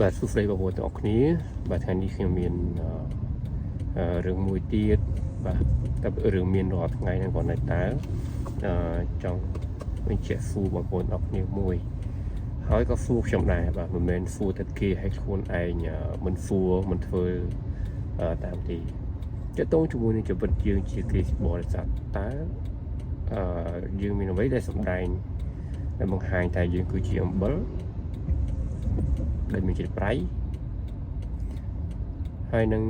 បាទសួស្តីបងប្អូនទាំងអស់គ្នាបាទថ្ងៃនេះខ្ញុំមានអឺរឿងមួយទៀតបាទតែរឿងមានរាល់ថ្ងៃហ្នឹងគាត់នៅតើអឺចង់បញ្ជាក់សួរបងប្អូនទាំងអស់គ្នាមួយហើយក៏សួរខ្ញុំដែរបាទមិនមែនសួរតែគេឲ្យខ្លួនឯងមិនសួរមិនធ្វើតាមទីតើតងជាមួយនឹងជីវិតយើងជាគ្រីស្ទបរិស័ទតើអឺយើងមានអ្វីដែលសម្ដែងដែលបង្ហាញថាយើងគឺជាអំបិលដែលមានជាតិប្រៃ ហើយនឹង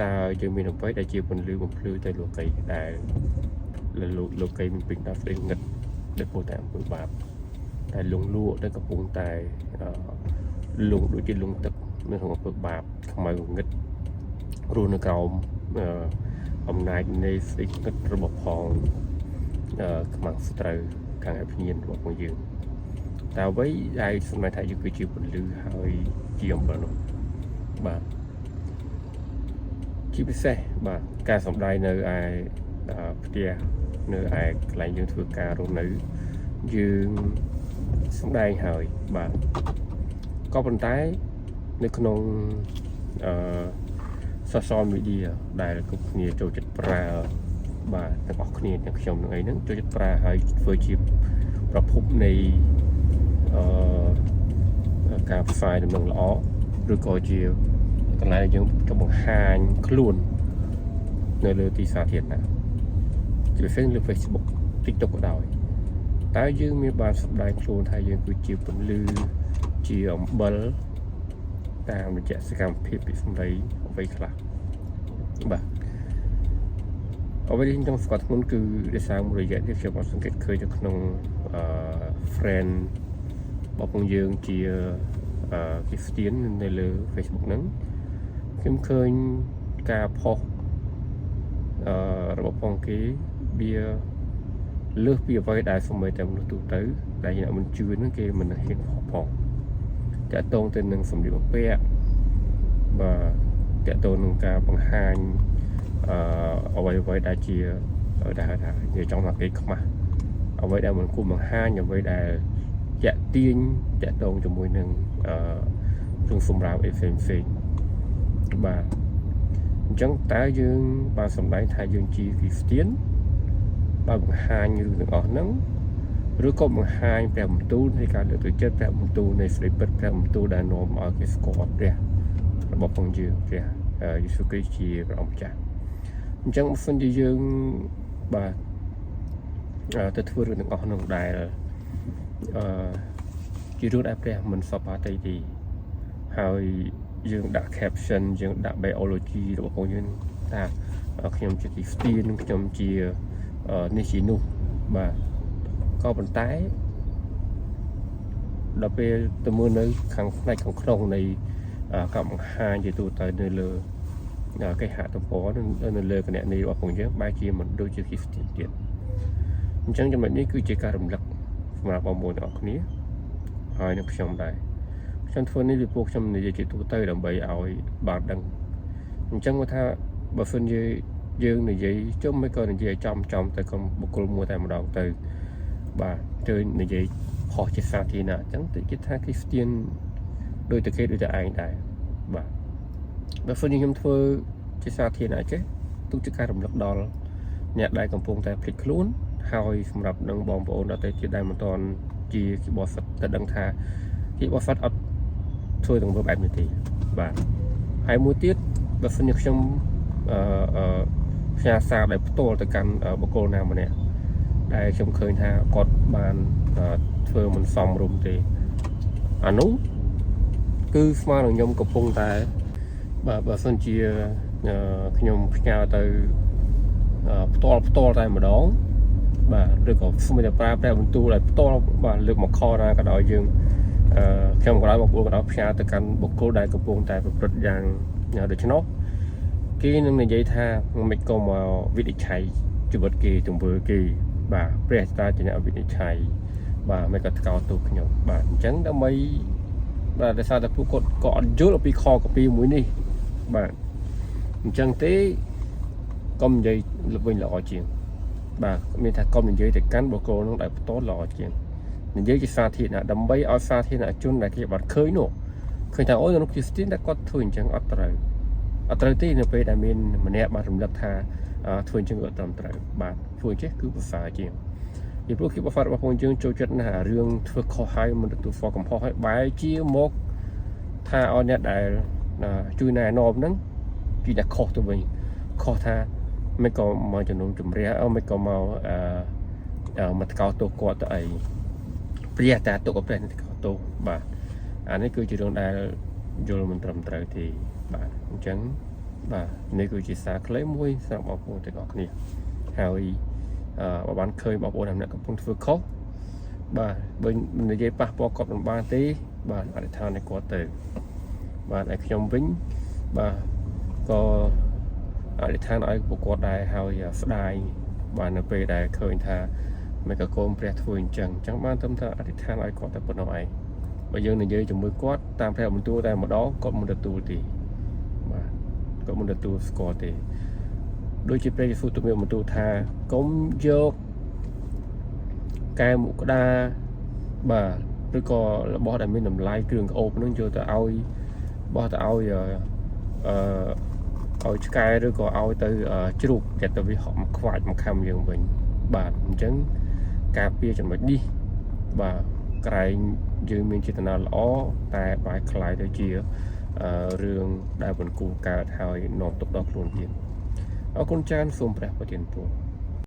តើយើងមានអ្វីដែលជាពន្លឺបំភ្លឺទៅលោកីដែលលោកីមានពេញដល់ស្ដីងឹតដែលពោលតែអំពើបាបតែលងលក់ដែលកំពុងតែអឺលងដូចជាលងទឹកនៅក្នុងអំពើបាបខ្មៅងឹតរស់នៅក្រោមអឺអំណាចនៃស្ដីងឹតរបស់ផងអឺខ្មាំងសត្រូវខាងអភិញ្ញាណរបស់ពួកយើងតើអ្វីដែលសម្រាប់ថាយើងគឺជាពន្លឺហើយជាអំបិលនោះបាទ ជាពិសេសបាទការសម្ដែងនៅឯផ្ទះនៅឯកន្លែងយើងធ្វើការរស់នៅយើងសម្ដែងហើយបាទក៏ប៉ុន្តែនៅក្នុងអឺ social media ដែលគ្រប់គ្នាចូលចិត្តប្រើបាទទាំងអស់គ្នាទាំងខ្ញុំនឹងអីហ្នឹងចូលចិត្តប្រើហើយធ្វើជាប្រភពនៃអឺការផ្សាយដំណឹងល្អឬក៏ជាកន្លែងដែលយើងចង់បង្ហាញខ្លួននៅលើទីសាធារណៈជាពិសេសលើ Facebook TikTok ក៏ដោយតើយើងមានបានសម្ដែងខ្លួនថាយើងគឺជាពន្លឺជាអំបិលតាមរយៈសកម្មភាពពីសម្ដីអ្វីខ្លះបាទអ្វីដែលខ្ញុំចង់ស្គាល់ធ្ងន់គឺដោយសារមួយរយៈនេះខ្ញុំអត់សង្កេតឃើញនៅក្នុងអឺ friend របស់ពួកយើងជាអឺគ្រីស្ទៀននៅលើ Facebook ហ្នឹងខ្ញុំឃើញការផុសអឺរបស់ផងគេវាលើសពីអ្វីដែលសូម្បីតែមនុស្សទូទៅដែលអ្នកមិនជឿហ្នឹងគេមិនហ៊ានផុសផងតាក់ទងទៅនឹងសម្លៀកបំពាក់បាទតាក់ទងនឹងការបង្ហាញអឺអ្វីអ្វីដែលជាដែលហៅថានិយាយចង់ថាគេខ្មាស់អ្វីដែលមិនគួរបង្ហាញអ្វីដែលតាក់ទាញតាក់ទងជាមួយនឹងអឺរឿងសម្រាប់អីផ្សេងផ្សេងបាទអញ្ចឹងតើយើងបានសម្ដែងថាយើងជាគ្រីស្ទៀនបើបង្ហាញរឿងទាំងអស់ហ្នឹងឬក៏បង្ហាញព្រះបន្ទូលនៃការលើកទឹកចិត្តព្រះបន្ទូលនៃសេចក្តីពិតព្រះបន្ទូលដែលនាំឲ្យគេស្គាល់ព្រះរបស់ផងយើងព្រះយេស៊ូវគ្រីស្ទជាព្រះអង្គម្ចាស់អញ្ចឹងបើសិនជាយើងបាទទៅធ្វើរឿងទាំងអស់នោះដែលអឺជារឿងដែលព្រះមិនសពអតីទេហើយយើងដាក់ caption យើងដាក់ biology របស់ផងយើងថាខ្ញុំជាគ្រីស្ទៀនខ្ញុំជានេះជានោះបាទក៏ប៉ុន្តែដល់ពេលទៅមើលនៅខាងផ្នែកខាងក្នុងនៃការបង្ហាញជាទូទៅនៅលើគេហទំព័រនៅលើគណនីរបស់ផងយើងបែរជាមិនដូចជាគ្រីស្ទៀនទៀតអញ្ចឹងចំណុចនេះគឺជាការរំលឹកសម្រាប់បងប្អូនទាំងអស់គ្នាហើយនឹងខ្ញុំដែរខ្ញុំធ្វើនេះពីព្រោះខ្ញុំនិយាយជាទូទៅដើម្បីឲ្យបានដឹងអញ្ចឹងគាត់ថាបើសិនជាយើងនិយាយជុំមិនក៏និយាយចំចំទៅកុំបុគ្គលមួយតែម្ដងទៅបាទទៅនិយាយផុសជាសាធារណៈអញ្ចឹងទៅគេថាគ្រីស្ទៀនដោយតែគេដូចតែឯងដែរបាទបើសិនជាខ្ញុំធ្វើជាសាធារណៈចេះទុកជាការរំលឹកដល់អ្នកដែលកំពុងតែភ្លេចខ្លួនហើយសម្រាប់នឹងបងប្អូនដទៃទៀតដែលមិនទាន់ជាគីបសិតតែដឹងថាគីបសិតអត់ធ្វើទង្វើបែបនេះទេបាទហើយមួយទៀតបើសិនជាខ្ញុំអឺអឺផ្ញើសារដែលផ្ទាល់ទៅកាន់បុគ្គលណាម្នាក់ដែលខ្ញុំឃើញថាគាត់បានធ្វើមិនសមរម្យទេអានោះគឺស្មើនឹងខ្ញុំកំពុងតែបាទបើសិនជាខ្ញុំផ្ញើទៅផ្ទាល់ផ្ទាល់តែម្ដងបាទឬក៏ស្មើតែប្រើព្រះបន្ទូលឲ្យផ្ទាល់បាទលើកមកខណាក៏ដោយយើងអឺខ្ញុំក៏ដោយបងប្អូនក៏ដោយផ្ញើទៅកាន់បុគ្គលដែលកំពុងតែប្រព្រឹត្តយ៉ាងដូច្នោះគេនឹងនិយាយថាមិនក៏មកវិនិច្ឆ័យជីវិតគេទង្វើគេបាទព្រះតាជាអ្នកវិនិច្ឆ័យបាទមិនក៏ថ្កោលទោសខ្ញុំបាទអញ្ចឹងដើម្បីបាទដោយសារតែពួកគាត់ក៏អត់យល់អំពីខកពីមួយនេះបាទអញ្ចឹងទេកុំនិយាយវិញល្អជាងបាទមានថាកុំនិយាយទៅកាន់បុគ្គលនោះដែលផ្ទាល់ល្អជាងនិយាយជាសាធារណៈដើម្បីឲ្យសាធារណជនដែលគេបាត់ឃើញនោះ ឃើញថាអូនៅគ្រីស្ទានតែគាត់ធ្វើអញ្ចឹងអត់ត្រូវអត់ត្រូវទេនៅពេលដែលមានម្នាក់បានរំលឹកថាធ្វើអញ្ចឹងក៏ត្រឹមត្រូវបាទធ្វើអញ្ចេះគឺប្រសើរជាងពីព្រោះគិបហ្វាត់របស់ពួកយើងចូលចិត្តណាស់អារឿងធ្វើខុសហើយមិនទទួលស្គាល់កំហុសហើយបែរជាមកថាឲ្យអ្នកដែលជួយណែនាំហ្នឹងជាអ្នកខុសទៅវិញខុសថាមិនក៏មកជំនុំជម្រះអមិនក៏មកអឺមកតកោទោសគាត់ទៅអីព្រះតែទុកឲ្យព្រះនេះតកោទោសបាទអានេះគឺជារឿងដែលយល់មិនត្រឹមត្រូវទេបាទអញ្ចឹងបាទនេះគឺជាសារខ្លីមួយសម្រាប់បងប្អូនទាំងអស់គ្នាហើយអឺបើបានឃើញបងប្អូនអ្នកកំពុងធ្វើខុសបាទបើនិយាយប៉ះពាល់គាត់មិនបានទេបាទអធិដ្ឋានឲ្យគាត់ទៅបាទឲ្យខ្ញុំវិញបាទក៏អធិដ្ឋានឲ្យពួកគាត់ដែរហើយស្ដាយបាទនៅពេលដែលឃើញថាមិនកូនព្រះធ្វើអញ្ចឹងអញ្ចឹងបានត្រឹមថាអធិដ្ឋានឲ្យគាត់តែប៉ុណ្ណោះឯងបើយើងនិយាយជាមួយគាត់តាមព្រះបន្ទូលតែម្ដងគាត់មិនទទួលទេបាទគាត់មិនទទួលស្គាល់ទេដូចជាព្រះយេស៊ូវទូមានបន្ទូលថាកុំយកកែវមុខក្តារបាទឬក៏របស់ដែលមានតម្លៃគ្រឿងក្អូបហ្នឹងយកទៅឲ្យបោះទៅឲ្យអឺឲ្យឆ្កែឬក៏ឲ្យទៅជ្រូកតែទៅវាហក់មកខ្វាចមកខំយើងវិញបាទអញ្ចឹងការពារចំណុចនេះបាទក្រែងយើងមានចេតនាល្អតែបែរក្លាយទៅជារឿងដែលមិនគួរកើតហើយនាំទុកដល់ខ្លួនទៀតអរគុណច្រើនសូមព្រះប្រទានពរ។